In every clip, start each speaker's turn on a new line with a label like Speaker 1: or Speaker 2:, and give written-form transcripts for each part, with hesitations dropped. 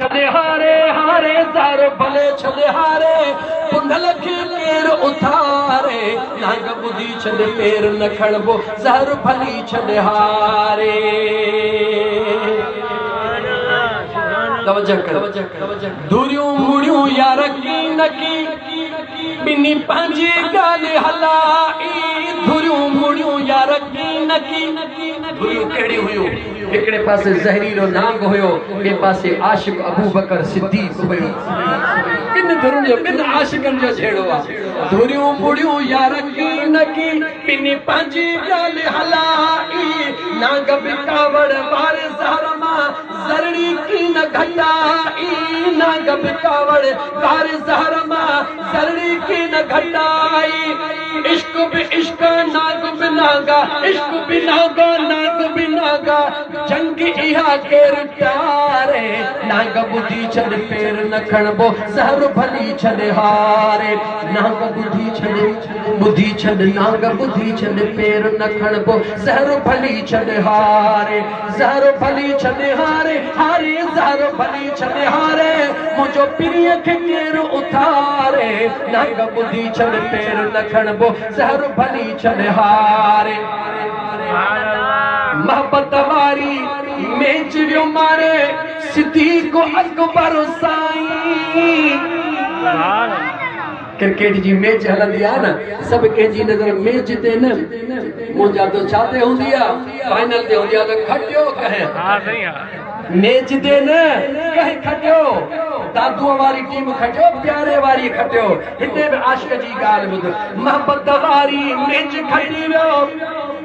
Speaker 1: ڇڏ هاري هاري زهر ڀلي ڇڏ هاري پنهل کي ڪير اٿاري نانگ ٻڌي ڇڏ پير نه کڻبو زهر ڀلي ڇڏ هاري. توجه ڪر ڌوريون مڙيون يار ڪي نه ڪي ٻنهي پنهنجي ڳالهه هلائي ڌوريون مڙيون يار ڪي نه ڪي ڌوريون ڪهڙيون هيون هڪڙي پاسي زهريلو نانگ هيو، ٻئي پاسي عاشق ابوبڪر صديق هيو. ٻن ڌرين جو، ٻن عاشقن جو جهيڙو آ. ڌريون مڙيون يار ڪي نه ڪي، ٻنهي پنهنجي ڳالهه هلائي. نانگ به ڪاوڙ واري زهر مان ذرڙي ڪي نه گهٽائي. نانگ به ڪاوڙ واري زهر مان ذرڙي ڪي نه گهٽائي. عشق به عشق آ نانگ به نانگ آ، عشق به نانگ آ نانگ به نانگ آ، جنگ اها ڪير ٽاري، نانگ ٻڌي ڇڏ پير نه کڻبو، زهر ڀلي ڇڏ هاري، نانگ ٻڌي ڇڏ ٻڌي ڇڏ نانگ ٻڌي ڇڏ پير نه کڻبو، زهر ڀلي ڇڏ هاري، زهر ڀلي ڇڏ هاري، هاري زهر ڀلي ڇڏ هاري، منهنجو پرينء کي ڪير اٿاري، نانگ ٻڌي ڇڏ پير نه کڻبو، زهر ڀلي ڇڏ هاري. محبت واري ميچ ويو ماري، صديق اڪبر سائين. ڪرڪيٽ جي ميچ هلندي آ نه سڀ ڪنهن جي نظر ميچ تي نه منهنجا دوست ڇا تي هوندي آ فائنل تي هوندي آ ته کٽيو ڪنهن ميچ تي نه ڪنهن کٽيو دادوء واري ٽيم کٽيو پياري واري کٽيو هتي به عاشق جي ڳالهه ٻڌ محبت واري ميچ کٽي ويو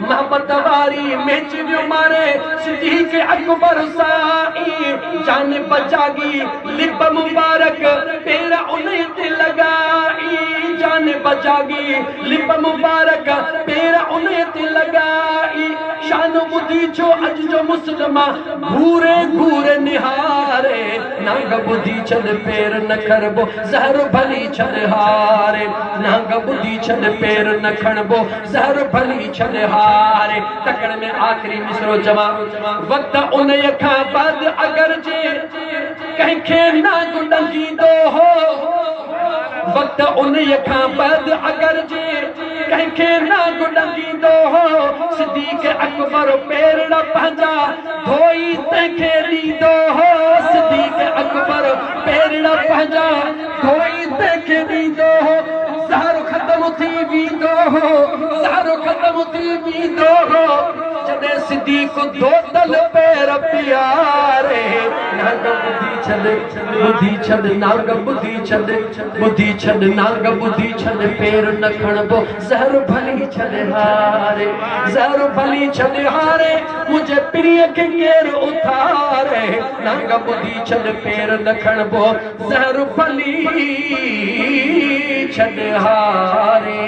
Speaker 1: محبت واري ميچ ويو ماري صديق اڪبر سائين جان بچاگي لب مبارڪ پير انهي تي لڳائي جان بچاگي لب مبارڪ پير انهي تي لڳائي شان ٻڌي ڇو اڄ جو مسلمان گهوري گهوري نهاري نانگ ٻڌي ڇڏ پير نه کربو زهر ڀلي ڇڏ هاري نانگ ٻڌي ڇڏ پير نه کڻبو زهر ڀلي ڇڏ هاري تڪڙ ۾ آخري مصرعو چوان وقت انهي کان بعد اگر جي ڪنهن کي نانگ ڏنگيندو هو. وقت انهيء کان بعد اگر جي ڪنهن کي نانگ ڏنگيندو هو، صديق اڪبر پيرڙا پنهنجا ڌوئي تنهن کي ڏيندو هو. صديق اڪبر پيرڙا پنهنجا ڌوئي تنهن کي ڏيندو هو. زهر ختم ٿي ويندو هو، زهر ختم ٿي ويندو هو. جڏهن صديق ڌوتل پير پياري نانگ ٻڌي ڇڏ ٻڌي ڇڏ نانگ ٻڌي ڇڏ ٻڌي ڇڏ نانگ ٻڌي ڇڏ پير نه کڻبو زهر ڀلي ڇڏ هاري زهر ڀلي ڇڏ هاري منهنجي پرينء کي ڪير اٿاري نانگ ٻڌي ڇڏ پير نه کڻبو زهر ڀلي ڇڏ هاري.